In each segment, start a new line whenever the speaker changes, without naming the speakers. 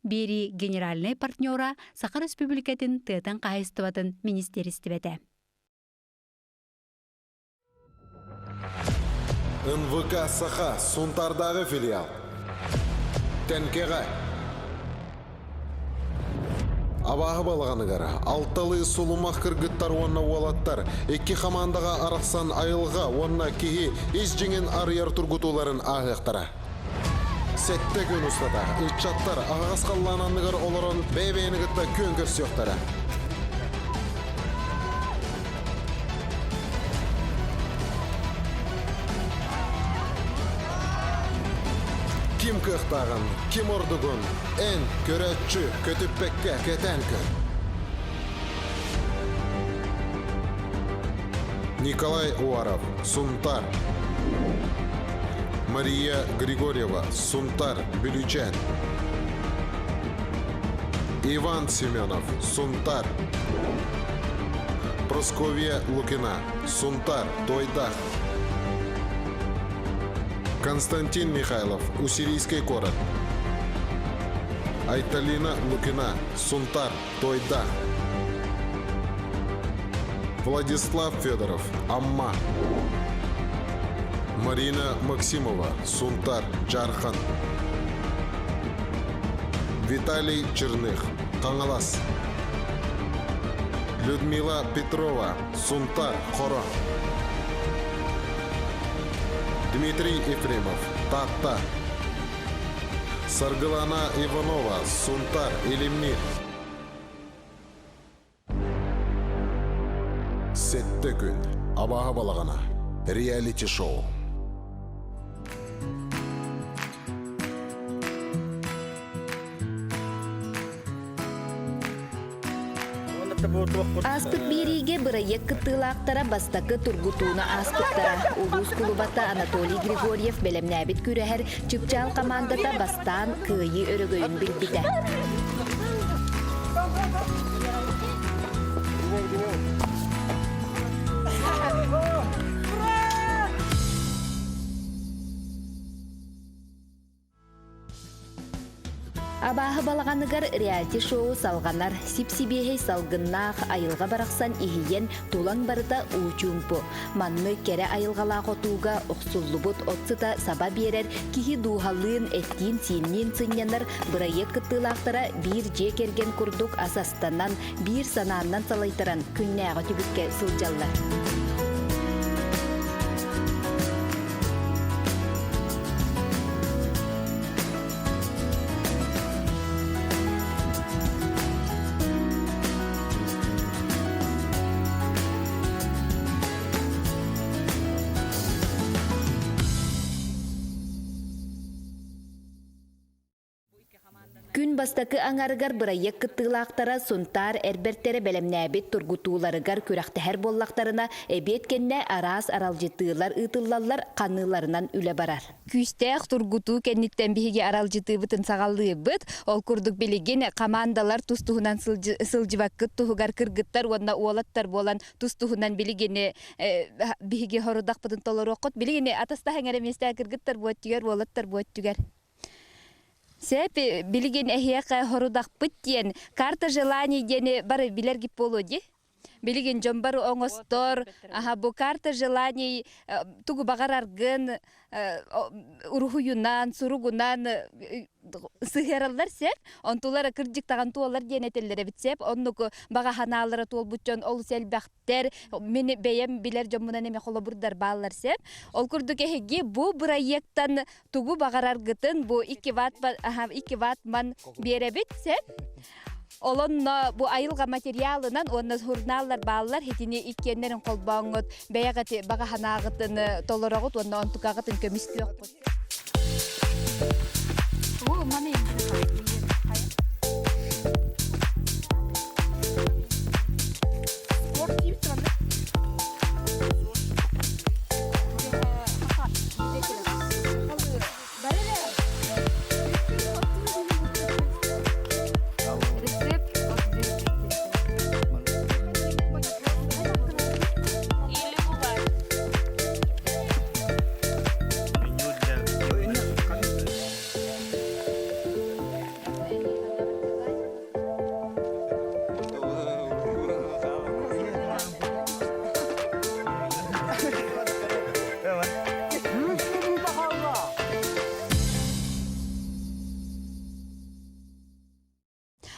Биэрии генеральнай партнера Саха Республикатын тыатын хаһайыстыбатын министиэристибэтэ.
НВК Саха Сунтаардааҕы филиал. Тэнкэҕэ. Абааһы балаҕаныгар алталыы сулумах кыргыттар уонна уолаттар икки хамаандаҕа арахсан айылҕа уонна киһи ис дьиҥин арыйар тургутууларын ааһыахтара. Сэттэ күн устата ыччаттар аһаҕас халлаан анныгар олорон бэйэ-бэйэни кытта күөн көрсүөхтэрэ. Ким кыахтааҕын, ким ордугун эн, көрөөччү, көтүппэккэ кэтээн көр. Николай Уаров, Сунтар. Мария Григорьева, Сунтар, Бүлүүчээн. Иван Семенов, Сунтар. Просковья Лукина, Сунтар, Тойдах. Константин Михайлов, Уссурийский город. Айталина Лукина, Сунтар, Тойдах. Владислав Федоров, Амма. Марина Максимова, Сунтар, Джархан. Виталий Черных, Хаҥалас. Людмила Петрова, Сунтар, Хоро. Дмитрий Ефремов, Таатта. Саргылана Иванова, Сунтар, Илимнир. Сэттэ күн. Абааһы балаҕана. Реалити-шоу.
Ааспыт биэриигэ бырайыак кыттыылаахтара бастакы тургутууну ааспыттара. Улуус кулубата Анатолий Григорьев бэлэмнээбит күрэһэр Чыпчаал хамаандата бастаан кыайыы өрөгөйүн билбитэ. Абааһы балаҕаныгар реалити-шоу салҕанар, сип-сибиэһэй салгыннаах айылҕа барахсан иһийэн, тулаҥ барыта уу-чуумпу. Маннык кэрэ айылҕалаах отууга охсуллубут от сыта саба биэрэр, киһи дууһалыын, эттиин-сиинниин сынньанар бырайыак кыттыылаахтара биир дьиэ кэргэн курдук ас астанан, биир санааннан салайтаран күннээҕи түбүккэ сылдьаллар. Күн бастакы аҥарыгар бырайыак кыттыылаахтара Сунтаар эр бэртэрэ бэлэмнээбит тургутууларыгар күрэхтэһэр буоллахтарына, эбиэт кэннэ араас аралдьытыылар ыытыллаллар, ханыыларынан үлэ барар. Күүстээх тургутуу кэнниттэн биһиги аралдьытыыбытын саҕалыыбыт. Ол курдук билигин хамаандалар тус-туһунан сылдьыбаккыт туһугар кыргыттар уонна уолаттар буолан тус-туһунан билигини биһиги хорудахпытын толоруоххут. Билигини атастаһаҥ эрэ миэстэ кыргыттар буоттүгэр, уолаттар буоттүгэр. Сөп, билигин эһиэхэ хорудахпыт диэн карта желаний диэни бары билэргит буолуо дии. Билигин дьон бары оҥостор, аха бу карта желаний тугу баҕараргын уруһуйунан, суругунан сыһыараллар сөп. Онтулара кырдьык даҕаны туолар диэн этэллэр эбит сөп. Оннук баҕа санаалара туолбут дьон олус элбэх тэр мин бэйэм билэр дьоммунан эмэ холобурдар бааллар сөп. Ол курдук эһиги бу бырайыактан тугу баҕараргытын бу 2 ватт 2 ваттман биэрэбит сөп. Олонно бу айылҕа материалынан уонна журналлар бааллар хитини иккиэннэрин холбооҥҥут бэйэҕит баҕа санааҕытын толороҕут уонна онтукаҕытын көмүскүөххүт.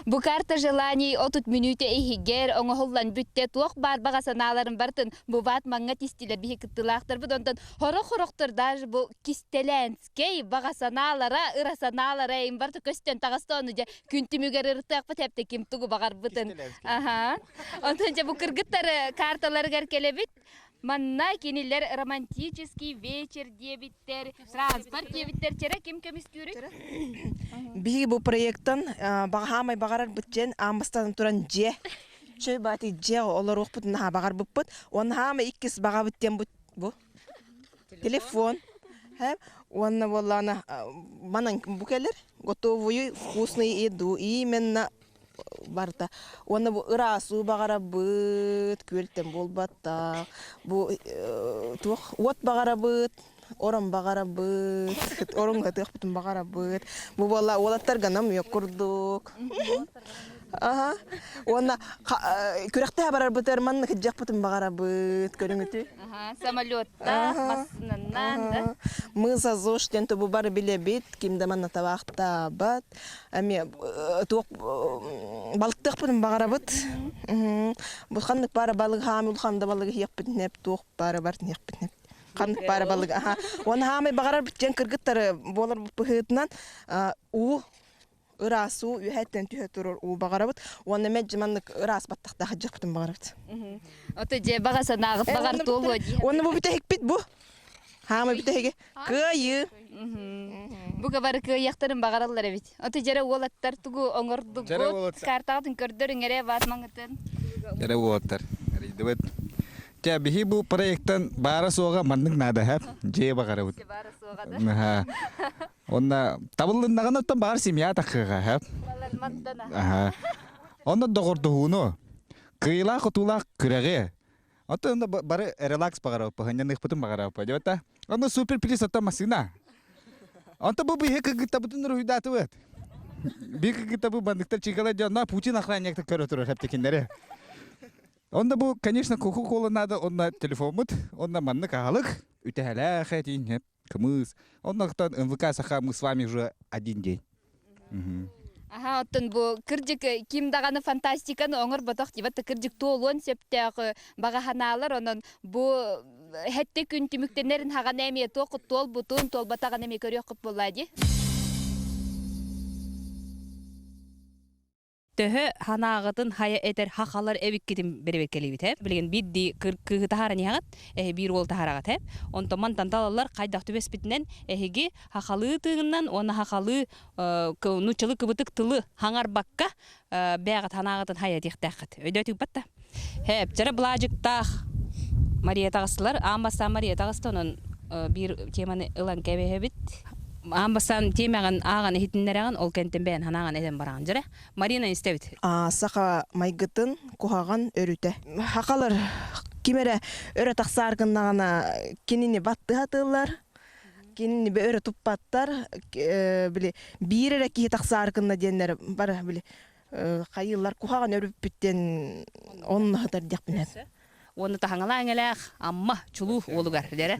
Бу карта желаний 30 мүнүүтэ иһигэр оҥоһуллан бүттэ туох баар баҕа санааларын барытын бу ватмаҥҥа тистилэр биһи кыттыылаахтарбыт онтон хорох-хорохтор даже бу кистэлээнскэй баҕа санаалара ыра санаалара им барыта көстөн таҕыста ону дьэ күн түмүгэр ырытыахпыт эптэ ким тугу баҕарбытын аха онтон дьэ бу кыргыттар карталарыгар кэлэбит Манна кинилэр романтический вечер диэбиттэр, транспорт диэбиттэр. Чэрэ ким көмүскүүрүй?
Биһиги бу проекттан баҕаһаамай баҕарарбыт диэн аан бастатан туран дьиэ. Чөй баати дьиэ олоруохпутун наһаа баҕарбыппыт. Уонна хаамай иккис баҕабыт диэн бу телефон. Уонна буоллаана манан бу кэлэр готовую вкусную еду именно барыта. Уонна бу ыраас уу баҕарабыт, күөлтэн буолбаттах. Бу туох уот баҕарабыт, орон баҕарабыт, ороҥҥо ытыахпытын баҕарабыт. Бу буолла уолаттарга намыйа курдук. Аха. Уонна күрэхтэһэ барарбытыгар маннык илдьиэхпитин баҕарабыт, көрүҥүтүй.
Самолеттаах, массыынанан да.
Мы за ЗОЖ диэн тобу бары билэбит, ким да манна табаахтаабат. Эмиэ туох балыктыахпытын баҕарабыт. Бу ханнык баара балык хаамый улахан да балыгы иһиэхпитин эп, туох баара барытын иһиэхпитин эп. Ханнык баара балыгы аха. Уонна хаамай баҕарарбыт диэн кыргыттары буолар быһыытынан уу ыраас уу үөһэттэн түһэ турар уу баҕарабыт уонна мэлдьи маннык ыраас баттахтаах дьахпытын баҕарабыт.
Ото дьэ баҕа санааҕыт баҕар туолуо дии.
Уонна бу бүтэһикпит бу. Хаамай бүтэһиги. Кыайыы.
Бу бары кыайыахтарын баҕараллар эбит. Ото дьэрэ уолаттар тугу оҥордугут? Картаҕытын көрдөрүҥ эрэ ватмаҥытын.
Дьэрэ уолаттар. Эрийдибит. Дьэ, биһи бу проекттан баара суоҕа маннык наада һэ. Дьиэ баҕарабыт.
Баара суоҕа да.
Онна табыллыннаҕына оттон баҕар семья тахыаҕа һэ. Аха. Онно доҕордоһууну, кыайыылаах-хотуулаах күрэҕи Оттон онно бары релакс баҕарабыппа, сынньаныахпытын баҕарабыппа диэбэт Онно супер плюс оттон массыына. Онто бу биһи кыргыттабытын уруһуйдаатыбыт. Биир кыргыттабы бандыктар чикала дьонно Путин охранниктар көрө турар хэптикиннэри. Онно бу, конечно, Кока-Кола надо, онно телефоммут, онно маннык аһылык, үтэһэлээх этин, кымыс. Оннуктан МВК Саха мы с вами уже один день.
Аха, оттон бу кырдьык ким даҕаны фантастиканы оҥорботох дибат кырдьык туолуон сөптөөх баҕа санаалар онон бу хэтте күн түмүктэнэрин хаҕана эмиэ туох туолбутун туолбатаҕын эмиэ көрүөххүт буоллаа дии.
Төһө ханаағытын хайа этэр хахалар эбиккитин бэрэбиэркэлиибит ээ. Билигин биирдии кыыһы таһааран иһэҕит, эһи биир уол таһаараҕыт ээ. Онтон мантан талаллар хайдах түбэспитинэн эһиги хахалыы тыынынан уонна хахалыы нууччалыы кыбытык тылы хаҥарбакка бэйэҕит ханаағытын хайа этиэхтээххит. Өйдөөтүгүт да? Һээп, чара былаадьыктаах Мария таҕыстылар. Аан бастаан Мария таҕыста, онон биир теманы ылан кэбиһэбит. Аан бастаан темэҕин ааҕан иһитиннэрэҕин, ол кэнтэн бэйэн санааҕын этэн бараҕын. Дьэрэ, Марина истэбит.
Саха майгытын куһаҕан өрүтэ. Хахалар ким эрэ өрө тахсаар гыннаҕына кинини баттыһатыыллар, кинини өрө туппаттар, били биир эрэ киһи тахсаар гынна диэннэр бары били хайыыллар куһаҕан өрүппүт диэн онно сытар диэхпин сөп.
Уонна таһаҥалаа эҥэлээх Амма чулуу уолугар дэрэ.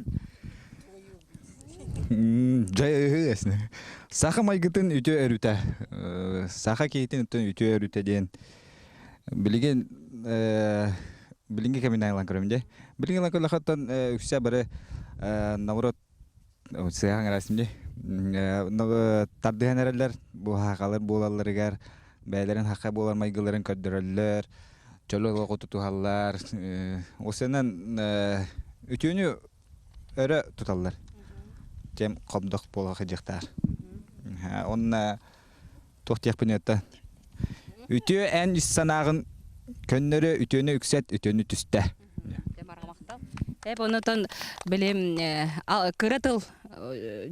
Дьэ Саха майгытын үтүө өрүтэ. Саха киһитин үтүө өрүтэ диэн билигин билиҥҥи кэминэн ылан көрөм дии. Билигин ылан көрөхөттөн үксэ бары наоборот сыахан эрээсим дии. Тардыһан эрэллэр бу хахалар буолалларыгар бэйэлэрин хаха буолар майгыларын көрдөрөллөр, чөл олоҕу тутуһаллар. Осенан үтүөнү өрө туталлар. Тем хобдох буола сылдьыахтаар. Онна туох диэхпин это үтүө эн ис санааҕын көннөрү үтүөнү үксэт, үтүөнү түстэ.
Эп онотон билим кыра тыл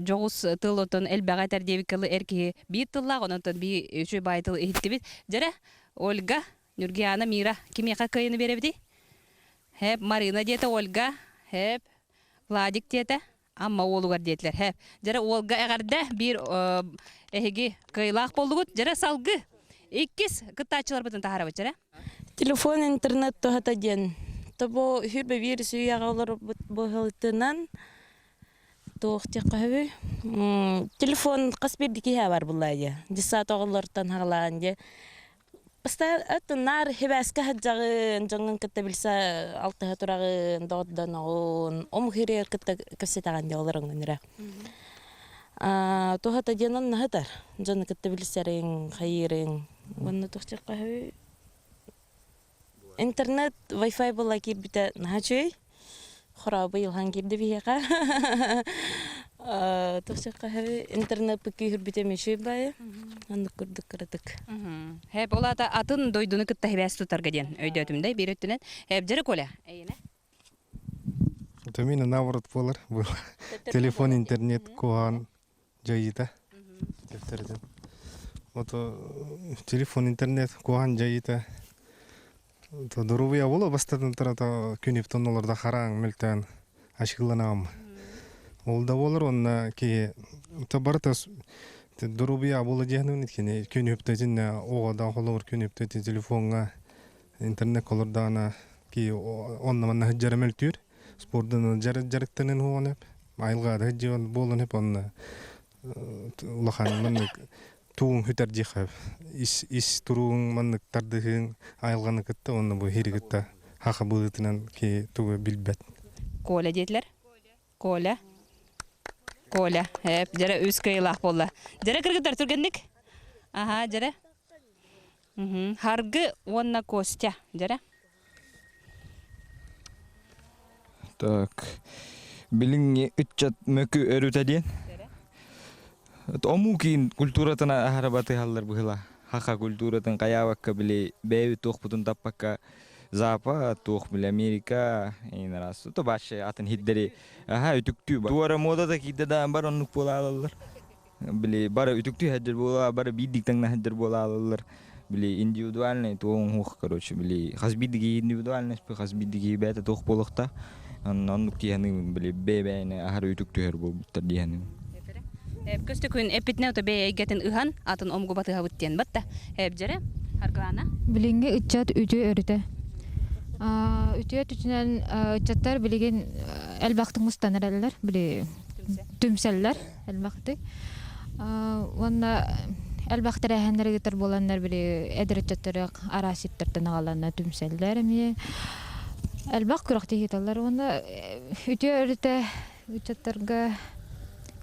дьоҕус тыл отон элбэҕи этэр диэбиккэ эр киһи биир тыллаах онотон биир үчүгэй баай тыл иһиттибит. Дьэрэ, Ольга, Нюргиана, Мира кимиэхэ кыайыны биэрэбитий? Хэп, Марина диэтэ Ольга, хэп, Владик диэтэ, Амма уолугар диэтилэр. Хэп. Дьэрэ уолга эҕэрдэ биир эһиги кыайыылаах буоллугут. Дьэрэ салгы. Иккис кыттааччыларбытын таһаарабыт дьэрэ.
Телефон интернет туһата диэн тобо үһүр биир сүүйэҕэ олорбут быһыытынан туох диэххэ сөбүй телефон хас биирдии киһи бар буллаа дии дьыссаат оҕолортон хаҕалаан дии. Бастаан наар хибээскэ сылдьаҕын, дьоҥҥун кытта билсэ алтыһа тураҕын, доҕордоноҕун, омук иһигэр кытта кэпсэтэҕин дии олороҥҥун эрэ. Туһата диэн онно сытар. Дьону кытта билсэриҥ, хайыырыҥ. Уонна туох диэххэ Интернет, Wi-Fi буолла киирбитэ наһаа үчүгэй. Хорообу илһан киирдэ биһиэхэ. Туох диэххэ интернет күүһүрбүтэ үчүгэй баайы. Оннук курдук кыратык.
Хэп ол аата атын дойдуну кытта хибээс тутарга диэн өйдөөтүм да биир өттүнэн. Хэп дьэрэ Коля. Эйиэнэ.
Это именно наоборот буолар. Телефон, интернет куһаҕан дьайыыта. Тефтеритин. Вот телефон, интернет куһаҕан дьайыыта. Доруобуйа буолуо бастатан турата күн иптон олордо хараҥ мөлтөөн ашыыланаам. Ол да буолар уонна киһи барыта доруобуйа буола диэхинин кини күн үптэтинне оҕо холобур күн үптэтин телефоҥҥа интернет олордаана ки онно манна сылдьара мөлтүүр спордун дьарыктанын хуон эп айылҕаада сылдьыан буолан эп онно улахан маннык тууҥ хүтэр диэхэ ис ис турууҥ маннык тардыһыыҥ айылҕаны кытта уонна бу хири кытта хаха быһыытынан ки тугу билбэт.
Коля диэтилэр. Коля. Коля. Эп, дьэрэ үс кыайыылаах буолла. Дьэрэ кыргыттар түргэнник. Аха, дьэрэ. Харгы уонна Костя. Дьэрэ.
Так. Билиҥҥи ыччат мөкү өрүтэ диэн. Омуу киин культуратын аһара батыһаллар быһыла. Хаха культуратын хайаабакка били бэйэбит туохпутун таппакка Запад, туох били Америка, иин раз. То вообще атын хиддери аха үтүктүү. Туора модата киирдэ да бар оннук буола алаллар. Били бары үтүктүү хаддыр буола, бары биирдик таҥна хаддыр буола алаллар. Били индивидуальный туоҥ хуох, короче, били хас биирдиги индивидуальность хас биирдиги бэйэтэ туох буолуохта. Оннук тиһэни били бэйэ-бэйэни аһары үтүк түһэр буолбуттар диэхэним.
Көстө күн эппитинэ ото бэйэ эйгэтин ыһан атын омугу батыһабыт диэн батта. Эбдьэрэ Аргылаана.
Билиҥҥи ыччат үтүө өрүтэ. Үтүө өттүнэн ыччаттар билигин элбэхтик мустан эрэллэр, били түмсэллэр элбэхтик. Уонна элбэх тэрээһиннэр ыытар буоланнар били эдэр ыччаттары араас сирдэртэн аҕаланна түмсэллэр эмиэ. Элбэх күрэхтэһии ыыталлар уонна үтүө өрүтэ ыччаттарга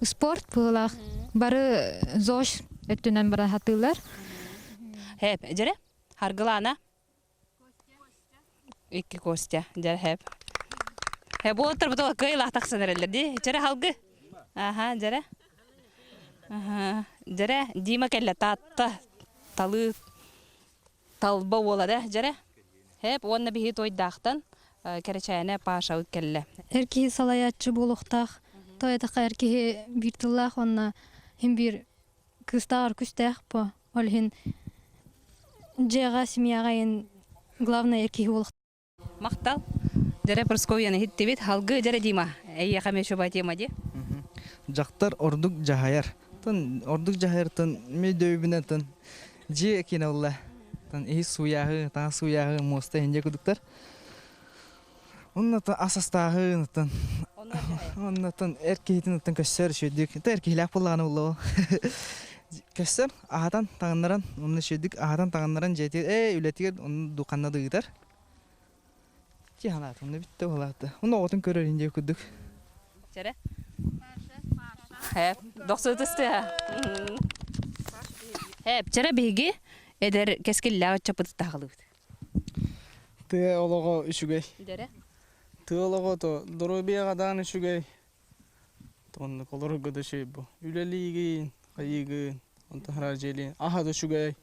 спорт быһыылаах бары ЗОЖ өттүнэн бара сатыыллар.
Хэп, дьэрэ, Харгылаана. Икки Костя, дьэрэ хэп. Хэп, буолаттар бу кыайылаах тахсан эрэллэр дии. Дьэрэ халгы. Аха, дьэрэ. Аха, дьэрэ, Дима кэллэ таатта талыы талба уола да дьэрэ. Хэп, уонна биһи туойдаахтан кэрэчээнэ Пашабыт кэллэ.
Эр киһи салайааччы буолуохтаах. Тоойотоххо эр киһи биир тыллаах уонна иһин биир кыыстааҕар күстээх по. Ол иһин дьиэҕэ, семьяҕа иһин главное эр киһи буолуохтаах.
Махтал. Дьэрэ Прасковьяны иһиттибит. Халгы дьэрэ Дима. Эйиэхэ эмиэ шуба тема ди.
Дьахтар ордук дьаһайар. Тын ордук дьаһайартан өйдөбүнэн тын дьиэ киэнэ улла. Тын иһи сууйааһы, таҥас сууйааһы, муоста иһин дьиэ кудуктар. Оннотон ас астааһын, оттон оннотон эр киһитин оттон көссөр үчүгдүк. Эр киһилээх буоллаҕына булла Көссөр, аһатан, таҥыннаран, онно үчүгдүк аһатан, таҥыннаран дьиэтигэр, ээ, үлэтигэр онно духанна да ыытар. Дьи ханаат, онно бүттэ буолаата. Онно оҕотун көрөр индия курдук.
Чэрэ. Хэп, дохсутустыа. Хэп, чэрэ биһиги эдэр кэскиллээх ыччаппыт таһалыбыт.
Тыа олоҕо үчүгэй.
Дэрэ.
Тыа олоҕо то доруобуйаҕа даҕаны үчүгэй. Оннук олорорго да үчүгэй бу. Үлэлиигин, хайыыгын, онтон хараҕа дьиэлиин. Аһа да үчүгэй.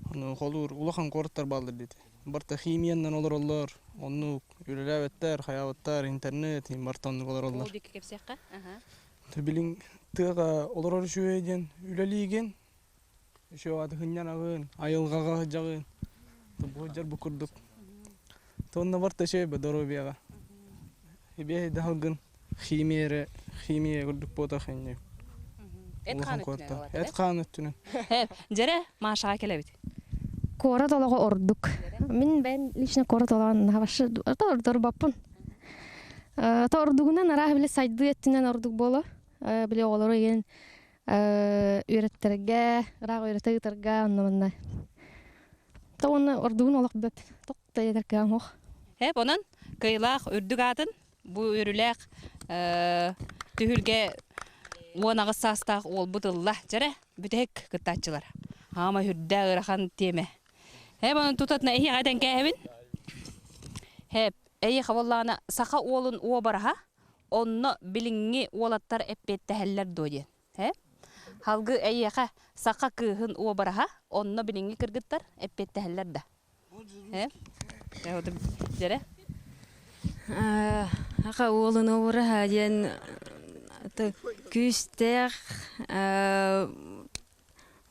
Ону холуур улахан куораттар бааллар диэтэ. Барыта химиянан олороллор. Оннук үлэлээбэттэр, хайаабаттар, интернет, барыта оннук олороллор.
Ол диэки кэпсиэххэ.
Билин тыаҕа олорор үчүгэй диэн үлэлиигин, Еще атыһынньанаҕын, айылҕаҕа сылдьаҕын. Бу сылдьар бу курдук. Тонна барта үчүгэй доруобуйаҕа. Ибиэһэй да халгын химия эрэ химия курдук буотах инньэ.
Эт хаан өттүнэн.
Эт хаан өттүнэн.
Дьэрэ Машаҕа кэлэбит.
Куорат олоҕо ордук. Мин бэйэм лично куорат олоҕун наһаа ордорбоппун. То ордугунан араах били сайдыы өттүнэн ордук буолуо. Били оҕолору игин үөрэттэргэ, ыраах үөрэтэ ыытарга онно манна. Та уонна ордугун олох бөп. Тохто етер кыам ох.
Хеп онон кыйлаах үрдүк аатын бу үрүлээх түһүлгэ 18 саастаах уолбут ылла. Дьэрэ, бүтэһик кыттааччылар. Хаама үрдэ ыарахан тиэмэ. Хэп онон тутатына эһиэхэ этэн кээһэбин. Хэп, эйиэхэ буоллаҕына саха уолун уобараһа онно билиҥҥи уолаттар эппиэттэһэллэр дуо диэн. Э? Халгы эйиэхэ саха кыыһын уобараһа, онно билиҥҥи кыргыттар эппиэттэһэллэр да. Э? Дьэрэ?
Аха уолун уобараһа диэн күүстээх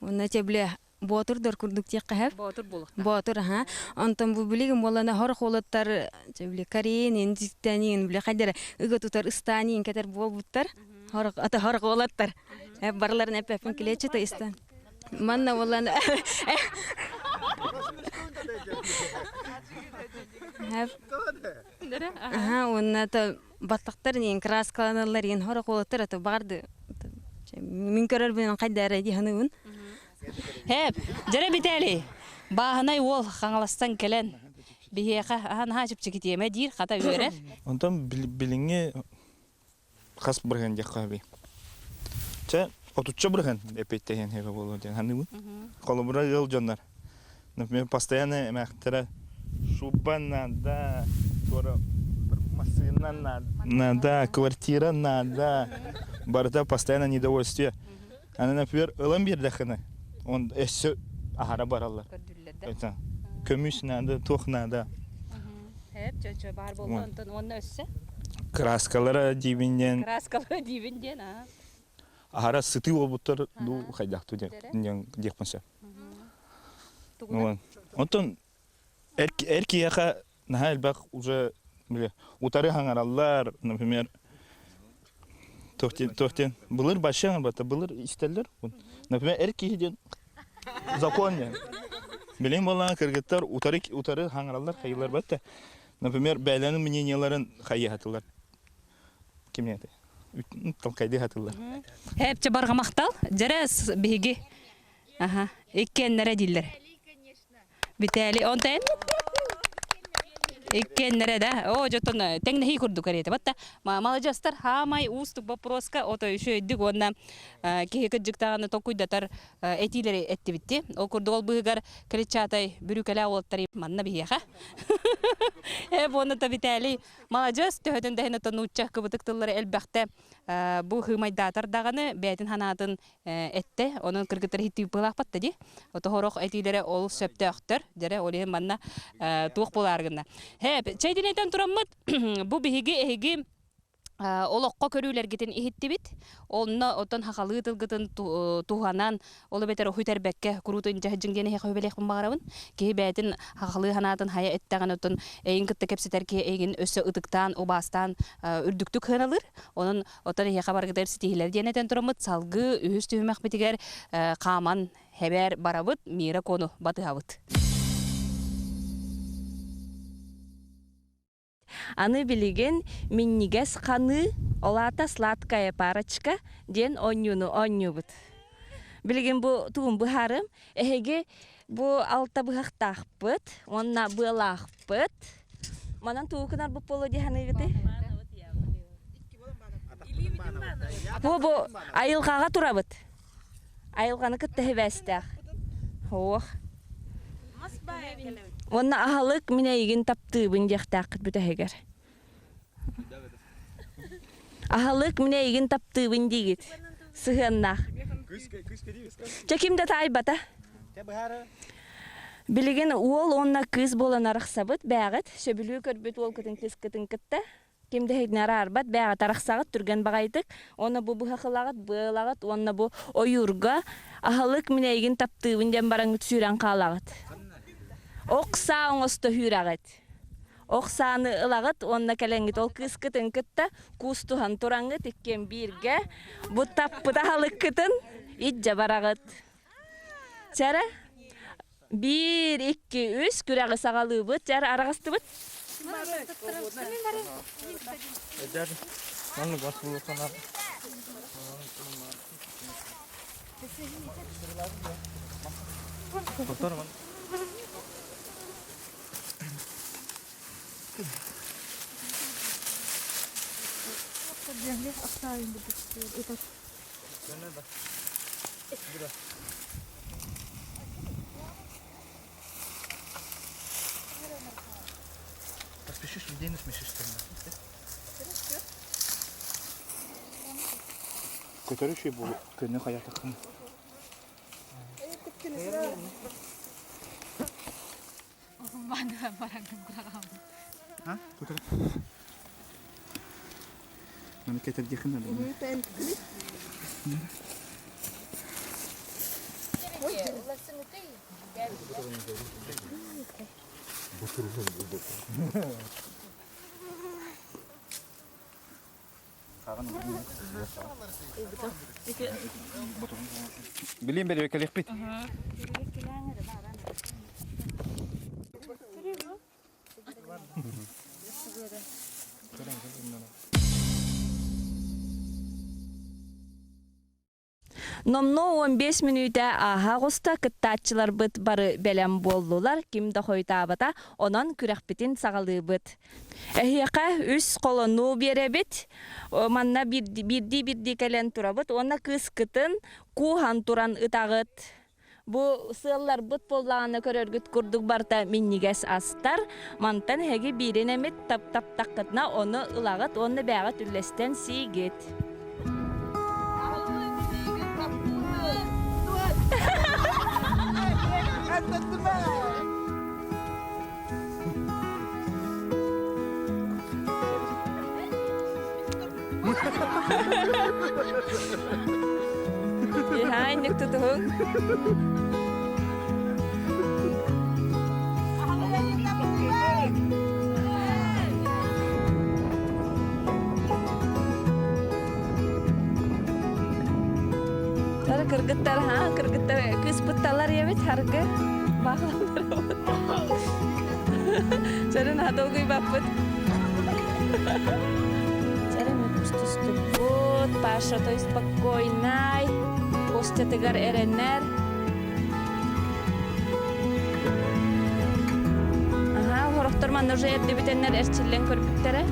уонна тебле Боотурдар курдук диэххэ сөп.
Боотур буолуохтаах.
Боотур, аха. Онтон бу билигин буоллана сорох уолаттар били Кореянин, Дьиктэнин, били хайдара ыга тутар ыстаанин кэтэр буолбуттар. Сорох ата сорох уолаттар. Барыларын эппэппин клетчатый истан. Манна буоллана Аха, уонна то баттахтар иин краскаланаллар иин сорох уолаттар ата баҕарды мин көрөрбүнэн хайда эрэ дии саныыбын.
Һээп, дьэрэ Битээлий, бааһынай уол Хаҥаластан кэлэн, биһиэхэ аһа наһаа чэпчэкитиэмэ диир, хата үөрэр.
Онтон билиҥҥи хас бырыһыан диэххэ сөбүй? Чэ, отучча бырыһыан эппиэттэһиэн сөбө буолуо диэн саныыбын. Холобура ыал дьоннор. Например, постоянно эмээхтэрэ шуба надо, скоро массыына надо, квартира надо. Барыта постоянно недовольствие. Аны, например, ылан биэрдэххинэ, он өссө аһара бараллар.
Көрдүүллэр да?
Көмүс надо, туох надо.
Эп, чө-чө баар буолла, онтон уонна өссө?
Краскалара диибин диэн.
Краскалара диибин диэн, аа.
Аһара сытыы буолбуттар, ду хайдахту диэн диэхпин сөп. Онтон эр киһиэхэ наһаа элбэх уже утары хаҥараллар, например, туох диэн былыр вообще хаҥарбата, былыр истэллэр. Например, эр киһи диэн закон диэн. Билин буоллаҕына кыргыттар утары утары хаҥараллар, хайыылар батта. Например, бэйэлэрин мнениеларын хайыһатылар. Ким это? Толкайды хатыллар.
Хэпче барҕа махтал. Дьэрэ биһиги. Аха. Иккиэннэрэ дииллэр. Бүтээли онтон иккиэннэрэ да оо дьоттон тэҥнэһии курдук эриэтэ батта маладьыастар хаамай уустук боппуруоска ото үчүгэйдик уонна киһи кырдьыктаҕына толкуйдатар этиилэри эттибитти ол курдук ол быыһыгар клетчатай бүрүүкэлээх уолаттар манна биһиэхэ э буонна та Виталий маладьыас төһөтүн да иһин оттон нуучча кыбытык тыллары элбэхтэ бу хыымайдаатар даҕаны бэйэтин санаатын эттэ. Онон кыргыттар иһиттибит да дии. Отоһорох этиилэрэ ол сөптөөхтөр. Дьэрэ, ол иһин манна туох буолаар гынна. Хэп, чэйдинэтэн тураммыт бу биһиги эһиги олоххо көрүүлэргитин иһиттибит. Онно оттон хахалыы тылгытын туһанан, ол эбэтэр үтэрбэккэ куруутун дьаһдьыҥ диэн эһиэхэ үбэлиэхпин баҕарабын. Киһи бэйэтин хахалыы санаатын хайа эттэҕин оттон эйин кытта кэпсэтэр киһи эйигин өссө ытыктаан, убаастаан үрдүктүк сыаналыыр. Онон Оттон эһиэхэ барыгытыгар ситиһиилэр диэн этэн тураммыт, салгыы үһүс түһүмэхпитигэр хааман хэбээр барабыт, Мира Кону батыһабыт.
Аны билигин минньигэс ханыы, ол аата сладкая парочка диэн оонньууну оонньуубут. Билигин бу тугун быһаарым. Эһиги бу алта быһахтаахпыт уонна быалаахпыт. Манан тугу гынарбыт буолуо дии саныыгытый? Бу бу айылҕаҕа турабыт. Айылҕаны кытта сибээстээх. Ох. Уонна аһылык мин эйигин таптыыбын диэхтээххит бүтэһигэр. Аһылык мин эйигин таптыыбын диигит. Сыһыаннаах. Чэ ким да таайбата. Билигин уол уонна кыыс буолан арахсабыт бээҕит. Сөбүлүү көрбүт уолгутун кыыскытын кытта. Ким да иһитинэ араарбат бээҕит арахсаҕыт түргэн баҕайытык. Уонна бу быһахылаҕыт, быалаҕыт уонна бу ойуурга аһылык мин эйигин таптыыбын диэн бараҥҥыт сүүрэн хаалаҕыт. Ох саа оҥосто сүүрэҕит. Ох сааны ылаҕыт уонна кэлэҥҥит ол кыыскытын кытта куустуһан тураҥҥыт иккиэн бииргэ бу таппыт аһылыккытын илдьэ бараҕыт. Чэрэ биир, икки, үс күрэҕи саҕалыыбыт. Чэрэ араҕастыбыт.
Поспешишь, людей насмешишь. Көтөрү шүй бу көнө хаятакын. А? Көтөрү. Маны кетердихин надо.
Билин бери кэлиэхпит.
Номнуо 15 мүнүүтэ ааһа оҕуста, кыттааччыларбыт бары бэлэм буоллулар, ким да хойутаабата, онон күрэхпитин саҕалыыбыт. Эһиэхэ үс холонуу биэрэбит, манна биирдии-биирдии кэлэн турабыт уонна кыыскытын кууһан туран ытаҕыт. Бу сыалларбыт буоллаҕына көрөргүт курдук барыта минньигэс астар. Мантан эһиги биирин эмит таптаххытына ону ылаҕыт уонна бэйэҕит үллэстэн сиигит. Иһаанньык тутуһуҥ. Тары кыргыттар, ха, кыргыттар кыыспытталар ебит харгы. Чарын долгуйбаппыт. Чарын түстүппут, Паша той спокойнай, Костятыгар эрэнэр. Аха, хорохтор манна уже эрдибитеннер эрчиллэн көрбүттэрэ.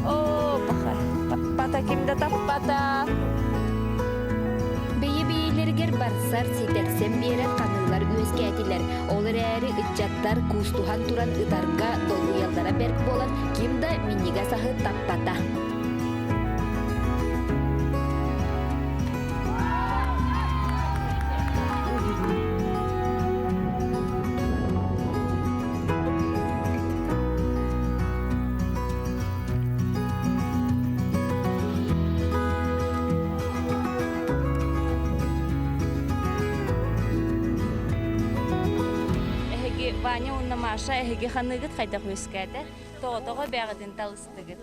Оо, паха, таппата ким да таппата.
Бэйэ-бэйэлэригэр барсар, ситэрсэн биэрэр ханыылар үөскээтилэр. Ол эрээри ыччаттар куустуһан туран ытарга долгуйаллара бэрт буолан, ким да минньигэс аһы таппата.
Эһиги Ваня уонна Маша эһиги ханыыгыт хайдах үөскээтэ? Тоҕо-тоҕо бэҕитин талыстыгыт?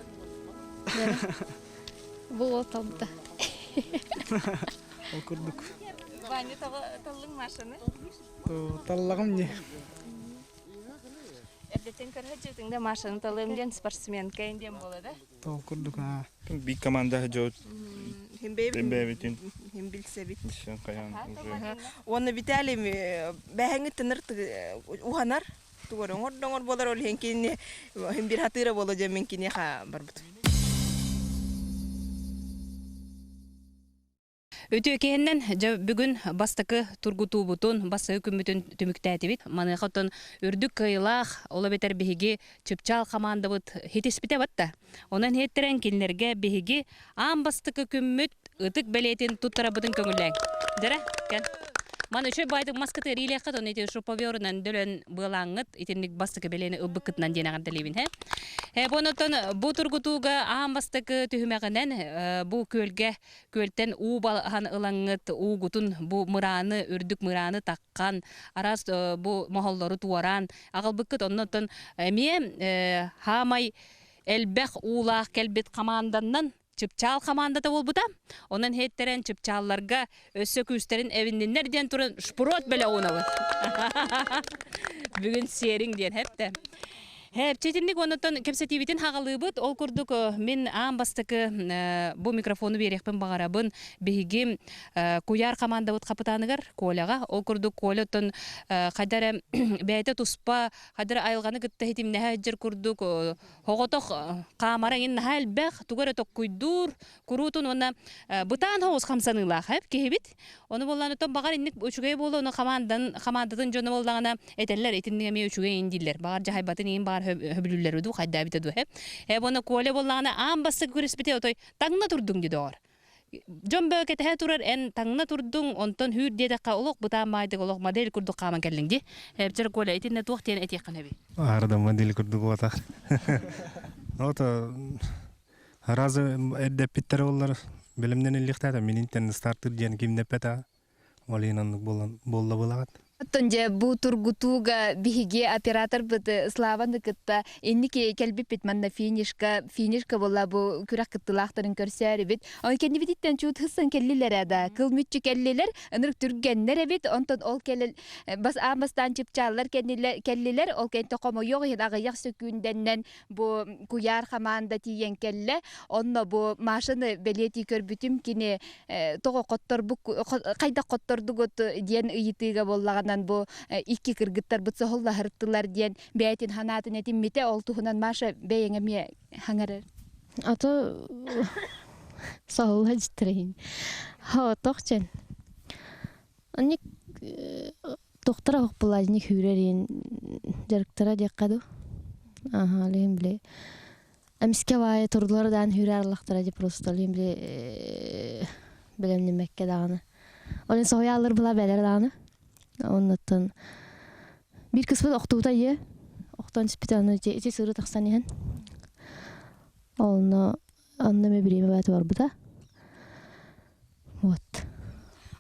Бу уол талбыта.
Ол курдук.
Ваня тоҕо таллыҥ Машаны?
Таллаҕым дии.
Эрдэттэн көрө сылдьыбытыҥ да Машаны талыам диэн спортсменка диэн буола да?
Ол курдук аа.
Биир команда дьон бэйэбитин
Хим билсэбит.
хайаан уже.
Уонна Виталий бэһэҥҥит тыныр уһанар тугар оҥор доҥор буолар ол иһин кинини хим бир хатыыра буола дьэ мин киниэхэ барбытым.
Үтүө киһиннэн дьэ бүгүн бастакы тургутуубутун, бастакы күммүтүн түмүктээтибит. Маныаха оттон үрдүк кыайыылаах, ол эбэтэр биһиги Чыпчаал хамаандабыт хитиспитэ батта. Онон иһиттэрэн кинилэргэ биһиги аан бастакы күммүт ытык бэлиэтин туттарабытын көҥүллээҥ. Дьэрэ, кэл. Маны үчүгэй баайдык маскыты ириилиэххит, оны ити шуруповерынан дөлөн быалааҥҥыт итинник бастакы бэлиэни ылбыккытынан диэн эҕэрдэлиибин. Э, бу онтон бу тургутууга аан бастакы түһүмэҕинэн бу күөлгэ Күөлтэн уу балаһан ылаҥҥыт уугутун бу мырааны, үрдүк мырааны таххан, араас бу моһоллору туораан аҕалбыккыт. Оннуттан эмиэ хаамай элбэх уулаах кэлбит хамаанданнан Чыпчаал хамаандата буолбута. Онон иһиттэрэн чыпчаалларга өссө күүстэрин эбинниннэр диэн туран шпрот бэлэ уунабыт. Бүгүн сиэриҥ диэн хэптэ. Чэтинник оннуттан кэпсэтиибитин хаҕалыыбыт. Ол курдук мин аан бастакы бу микрофону биэриэхпин баҕарабын. Биһиги куйаар хамаандабыт хапытааныгар Коляҕа. Ол курдук Коля оттон хайда эрэ бэйэтэ туспа, хайда эрэ айылҕаны кытта ситимнэһэ сылдьар курдук оҕотох хаамара иҥин наһаа элбэх, тугу эрэ токкуйдуур, куруутун уонна бытаан соҕус хамсаныылаах киһибит. Ону буоллаан оттон баҕар инник үчүгэй буолуо, ону хамаандан хамаандатын дьоно буоллаҕына этэллэр итинник эмиэ үчүгэй ин дииллэр. Баҕар дьаһайбатын иин баҕар хөбүлүүллэр дуу, хайдаабыта дуу. Э уонна Коля буоллаҕына аан бастакы күрэспитэ отой таҥна турдуҥ дии доҕор. Дьон бөҕө кэтэһэ турар, эн таҥна турдуҥ, онтон хүүр диэтэххэ олох бытаан баайдык олох модель курдук хааман кэллиҥ дии. Эбэтэр Коля итиннэ туох диэн этиэххин эбий?
Арда модель курдук буолбатах. Вот Разы эрдэппиттэрэ буоллар бэлэмнэниллиэхтээх мин интернет стартыр диэн кимнэппэтэ ол иһин оннук буолан буолла буолаҕыт.
Оттон дьэ бу тургутууга биһиги операторбыт Славаны кытта инники кэлбиппит манна финишка финишка буолла бу күрэх кыттыылаахтарын көрсөөрүбүт. Оны кэннибититтэн чуут хыссан кэллилэр да кыл мүччү кэллилэр ынырык түргэннэр эбит онтон ол кэлэл бас аан бастаан чыпчааллар кэллилэр ол кэнтэ хомойуох иһин аҕыйах сөкүүндэннэн Бу куйаар хамаанда тиийэн кэллэ. Онно бу Машаны бэлиэтии көрбүтүм кини тоҕо хотторбук хайдах хоттордугут диэн ыйытыыга буоллаҕынан бу икки кыргыттарбыт соһуллаһыртылар диэн бэйэтин санаатын этиммитэ. Ол туһунан Маша бэйэҥ эмиэ хаҥарар.
Ато соһулла дьиттэрин. Тоқчен. Анник Тохтор оһох булаадьыны күүрэр иин дьарыктара диэххэ дуу. Аха, лиһин били эмискэ баайы турдулар даан хүүрэ арыллахтара дии просто лиһин били бэлэмнэммэккэ даҕаны. Ол иһин соһуйааллар была бэлэр даҕаны. Оннуттан биир кыспыт охтубута ийэ охтон түспүтэ аны ити ити сыры тахсан иһэн. Онно онно эмэ бириэмэ баата барбыта. Вот.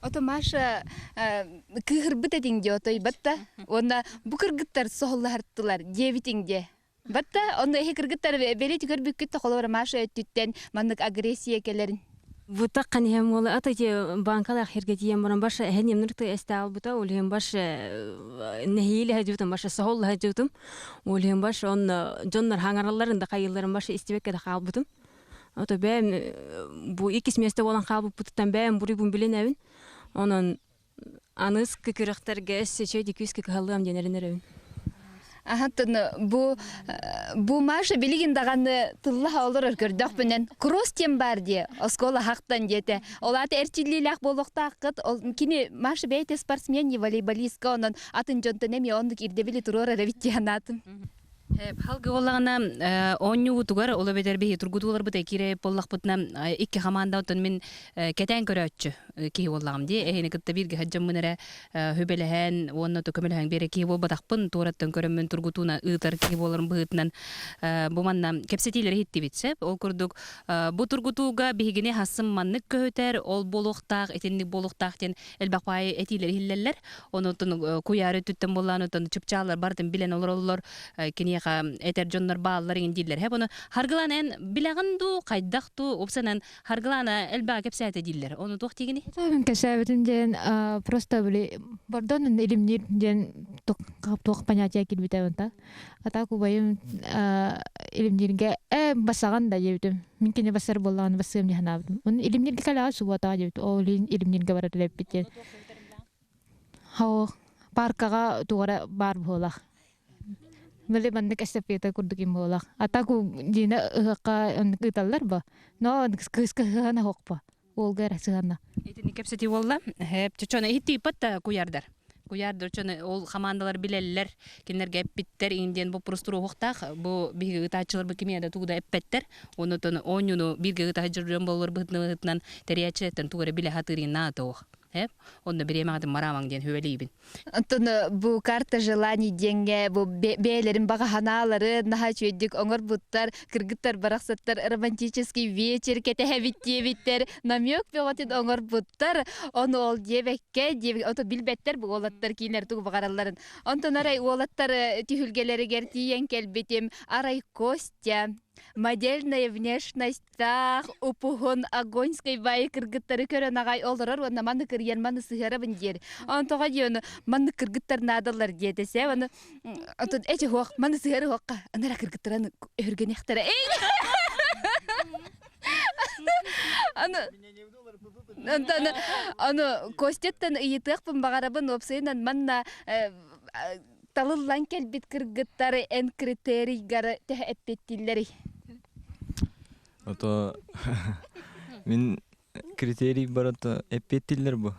Ото Маша кыыһырбыт этиҥ дии отой батта уонна бу кыргыттар соһуллаһартылар диэбитиҥ дии. Батта онно эһи кыргыттар бэлиэ көрбүккүт тохолор Маша өттүттэн маннык агрессия кэлэрин.
Бутак каниһем уола ата те банкалаах херге тиийэн баран баша эһэн емнүртэ эстаалбыта ол иһин баша нэһиилэ хадьыбытым баша соһолла хадьыбытым ол иһин баша онно дьоннор хаҥаралларын да хайылларын баша истибэккэ да хаалбытым Ото бэйэм бу иккис миэстэ буолан хаалбыппытыттан бэйэм буруйбун билинэбин. Онон аныскы күрэхтэргэ өссө үчүгэй күүскэ кыһаллыам диэн эрэнэрэбин.
Ахаттын бу бу Маша билигин даҕаны тыллаһа олорор көрдөхпүнэн кросс диэн баар дии оскуола хахтан диэтэ. Ол аата эрчиллиилээх буолуохтааххыт. Ол кини Маша бэйэтэ спортсмен не волейболистка онон атын дьонтон эмиэ оннук ирдэбили туруорар эбит дии санаатым.
Халгы буоллаҕына оонньуубутугар ол эбэтэр биһи тургутууларбыт киирэ буоллахпытына икки хамаанда оттон мин кэтээн көрөөччү киһи буоллаҕым дии эһини кытта бииргэ сылдьаммын эрэ сүбэлэһэн уонна көмөлөһөн биэрэ киһи буолбатахпын туораттан көрөммүн тургутууна ыытар киһи буоларым быһыытынан бу манна кэпсэтиилэри иһиттибит сөп ол курдук бу тургутууга биһигини хассым маннык көһүтэр ол буолуохтаах итинник буолуохтаах диэн элбэх баайы этиилэр иһиллэллэр. Онуттан куйаар өттүттэн буоллаан оттон чыпчааллар барытын билэн олороллор. Киниэхэ этэр дьоннор бааллар иҥин дииллэр. Һэ бұны Харгылаан эн билэҕин дуу, хайдах дуу, упсанан Харгылаана элбэҕи кэпсээтэ дииллэр. Ону туох диигиний?
Мен кэсээбитим диэн просто били бордон илимниир диэн туох понятие киирбитэ онта. А так убайым илимнииргэ ээ басаҕан да диэбитим. Мин кини басар буоллаҕына басыам дии санаабытым. Оны илимнииргэ кэлэҕэ субуотаҕа диэбит. Ол иһин илимнииргэ барар эбиппит диэн. Хоо паркаҕа тугара баар буолах. Били маннык эстафета курдук им буолах. А так Дина ыһыахха оннук ыыталлар бо. Но кыыска ыһыана суохпа. Уолга эрэ сыһыанна.
Итини кэпсэтии буолла. Чочону иһиттииппат да куйаардар. Куйаардар чону ол хамаандалар билэллэр, кинилэргэ эппиттэр иҥин диэн боппуруос туруоһуохтаах. Бу биһиги ыытааччыларбыт кимиэ да тугу да эппэттэр. Онутун оонньууну бииргэ ыыта сылдьар буоллар быһыытынан тэрийээччилэртэн тугу эрэ билэ сатыыр иҥин наада туох. Онно бириэмэҕитин мараамаҥ диэн сүбэлиибин.
Оттон бу карта желаний диэҥҥэ бу бэйэлэрин баҕа санааларын наһаа үчүгэйдик оҥорбуттар, кыргыттар барахсаттар романтический вечер кэтэһэбит диэбиттэр, намек бөҕөтүн оҥорбуттар. Ону ол диэбэккэ, ото билбэттэр бу уолаттар киинэр тугу баҕаралларын. Онтон арай уолаттар түһүлгэлэригэр тиийэн кэлбитим, арай Костя. Модельная внешностьтаах упуһун Огоньскай баайы кыргыттары көрөн аҕай олорор уонна маны кырыйан маны сыһыарабын диэр. Онтоҕо диэн маннык кыргыттар наадалар диэтэ Аны онтон эчи хуох маны сыһыары хуохха анара кыргыттаран өһүргэниэхтэрэ. Аны Онтон аны Костяттан ыйытыахпын баҕарабын уопсайынан манна талыллан кэлбит кыргыттары эн критерийгары төһө эппиэттииллэрий?
Ото мин критерий барыта эппиэттииллэр бу.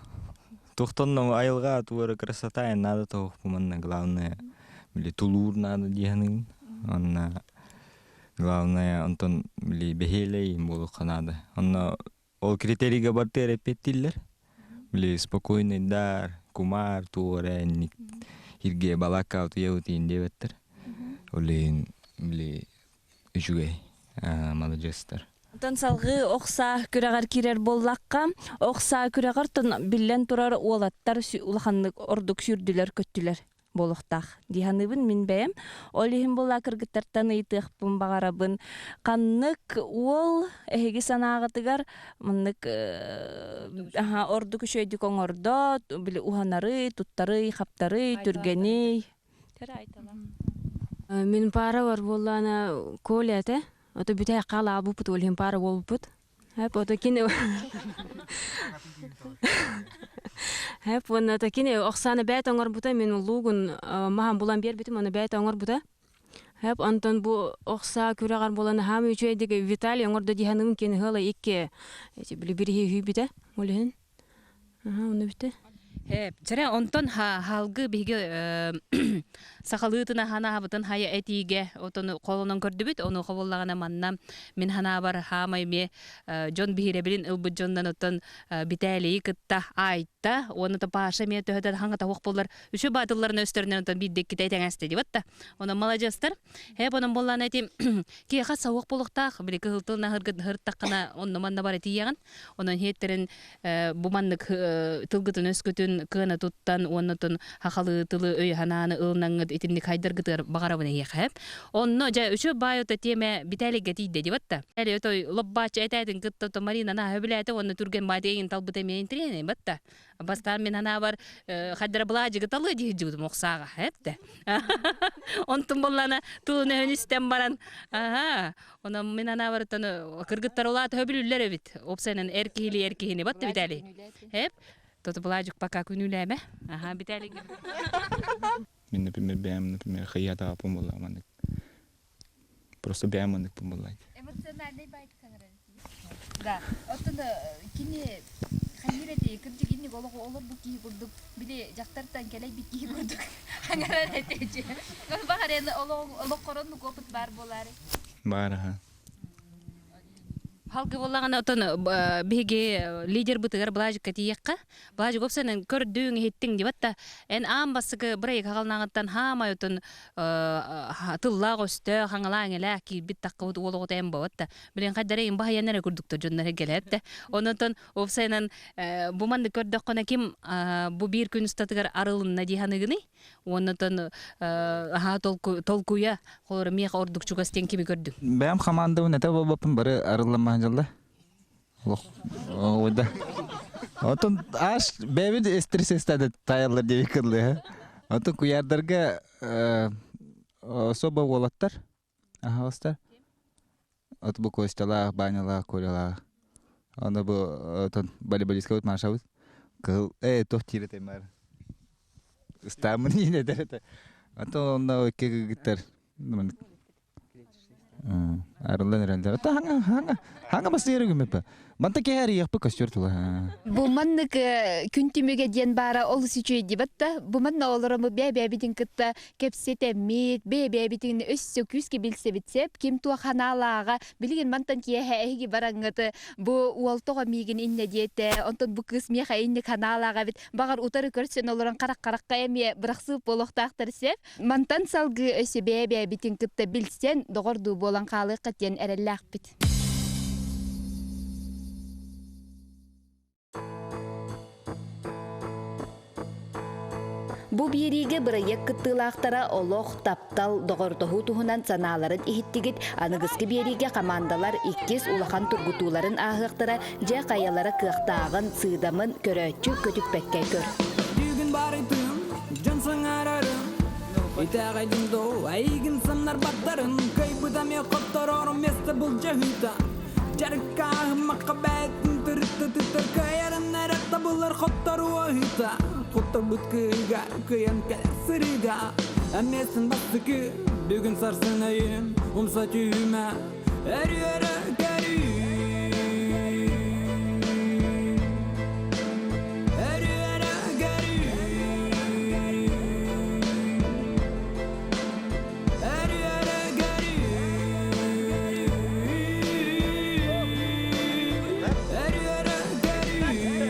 Туохтан айылҕа туора красота надо тоһуохпу манна главное били тулуур надо диэханыгын. Онна главное онтон били бэһиэлэй буолуохха надо. Онно Ол критерийгэ бартыар эппиэттииллэр. Били спокойныйдар, кумаар, туора инник иргэ балаакка утуйа-утуйун диэбэттэр. Ол иһин били үчүгэй маладьыастар.
Онтон салгыы ох саа күрэҕэр киирэр буоллахха, ох саа күрэҕэр биллэн турар уолаттар улаханнык ордук сүүрдүлэр-көттүлэр. буолуохтаах дии саныыбын мин бэйэм. Ол иһин буолла кыргыттартан ыйытыахпын баҕарабын. Ханнык уол эһиги санааҕытыгар маннык ордук үчүгэйдик оҥордо, били уһанарый, туттарый, хаптарый, түргэний?
Мин пара бар буоллаана Коля этэ. Ото бүтээх хаалаабыппыт, ол иһин пара буолбуппут. Ото кини Хэп уонна кини Оксана бэйэтэ оҥорбута мин луугун маһан булан биэрбитим оны бэйэтэ оҥорбута. Хэп онтон бу охса күрэҕэр буолан хаам үчүгэйдик Виталий оҥордо дии саныыбын кини ыала икки били бириһи үһүйбүтэ ол иһин. Аха, ону бүтэ.
Чэрэ, онтон хаалгы биһиги сахалыытына ханаабытын хайа этиигэ отону холонон көрдүбүт. Ону хобуллаҕына манна мин ханаабар хаамай ме дьон биһирэбилин ылбыт дьоннон оттон Битээлийи кытта айта уонна то Паша эмиэ төһөтө хаҥата хуох боллар үчү баатылларын өстөрүнэн оттон биирдэ иккитэ этэҥэстэ дибат да. Онон маладьыастар. Һэ онон боллаана эти киэхэ сауох болуохтаах били кыһыл тыл наһыргыт һыртаххына онно манна бар этиэҕин. Онон хиэттерин бу маннык тылгытын өскөтүн кыана туттан уоннатын хахалы тылы өй ханааны ылнаҥҥыт итинник хайдаргытыгар баҕарабын эһиэхэ. Онно дьэ үчү баайота тиэмэ Битээлийгэ тиийдэ дибатта. Эли отой лоббааччы этээтин кытта то Марина наһаа сөбүлээтэ уонна түргэн баайта эйин талбыта эмиэ интириэһинэй батта. Бастаан мин ханаабар хайдара былаадьыгы талыы диһдьибитим охсааҕа эптэ. Онтун боллана тылын өһүн истэн баран аха Онон мин анаабарыттан кыргыттар улаата хөбүлүллэр эбит. Опсайынан эр киһили эр киһини батта Виталий. Эп, тоту Былаадьык пока күнүүлээмэ. Аха, Виталий.
Мин, например, бэйэм, например, хайыатааппын буолла маннык. Просто бэйэм манныкпын буолла.
Эмоциональный байт саҥарар. Да, оттон кини хайыыр эти кырдьык инник олоҕу олорбут киһи курдук били дьахтартан кэлэйбит киһи курдук аҥарар этэ Баҕар эн олоххор оннук опыт баар буолаары.
Баар аха.
Халгы буоллаҕына отон биһиги лидербытыгар Блажикка тиийиэххэ. Блажик опсанан көрдүҥ, иһиттиҥ дибат да эн аан бастакы бырайык хаҕалнааҕыттан хаамай отон тыллаах өстөөх, хаҥалаан элээх киирбит таххыбыт уол оҕото эн буолбат да. Билин хайдара им баһыйан эрэ курдуктар дьоннор келээт да. Онон опсайынан бу маннык көрдөххүнэ ким бу биир күн устатыгар арылынна дии саныгыный? Уоннатан аһаа толкуйа холоро миэхэ ордук чугас диэн кими көрдүҥ?
Бэйэм хамаандабын этэ буолбаппын бары арылламмаһын дьалла. Олох да. Отон аш бэйэбит стресс таайаллар диэбит кыллыһа. Отон куйаардарга особо уолаттар аһаҕастар. От бу Костялаах, Банялаах, Колялаах. Аны бу отон волейболисткабыт Машабыт. Кыһыл ээ туох диир этэй маар. Ыстааммын иин этэр этэ. Антон онно икки кыргыттар арыллан эрэллэр. Ата хаҥа хаҥа хаҥа басыйар күммүппэ. Манта киһи арыйыахпыт костер тула.
Бу маннык күн түмүгэ диэн баара олус үчүгэй дибат да, бу манна олороммут бэйэ-бэйэбитин кытта кэпсэтэммит, бэйэ-бэйэбитин өссө күүскэ билсэбит сеп, ким туох ханаалааҕа, билигин мантан киэһэ эһиги бараҥҥыт бу уол тоҕо миигин иннэ диэтэ, онтон бу кыыс миэхэ инник ханаалааҕа эбит, баҕар утары көрсөн олорон харах-харахха эмиэ бырахсыы буолуохтаахтар сеп. Мантан салгыы өссө бэйэ-бэйэбитин кытта билсэн, доҕордуу буолан хаалыахха диэн эрэллээхпит.
Бу
Бу биэриигэ бырайыак кыттыылаахтара олох, таптал, доҕордоһуу туһунан санааларын иһиттигит. Аныгыскы биэриигэ хамаандалар иккис улахан тургутууларын ааһыахтара, дьэ хайалара кыахтааҕын, сыыдамын көрөөччү көтүппэккэ көр.
Бүгүн барытым, дьон саҥарарым, итэҕэйдим доо, эйигин самнарбаттарын, кыайбытам хотторорум место былдьаһыыта. Дьарыккааһыммакка бэйтин тырытта тыттар кыайарын эрэ табыллар хотторуоһута. Хотторбут кыыга кыйан кэлэр сырыыга. Эмиэсин бастакы бүгүн сарсын өйүм умса түһүмэ өрүөрэ көрүү. Өрүөрэ көрүү. Өрүөрэ көрүү. Өрүөрэ көрүү.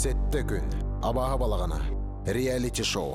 Сэттэ күн. Абааһы балаҕана. Реалити-шоу.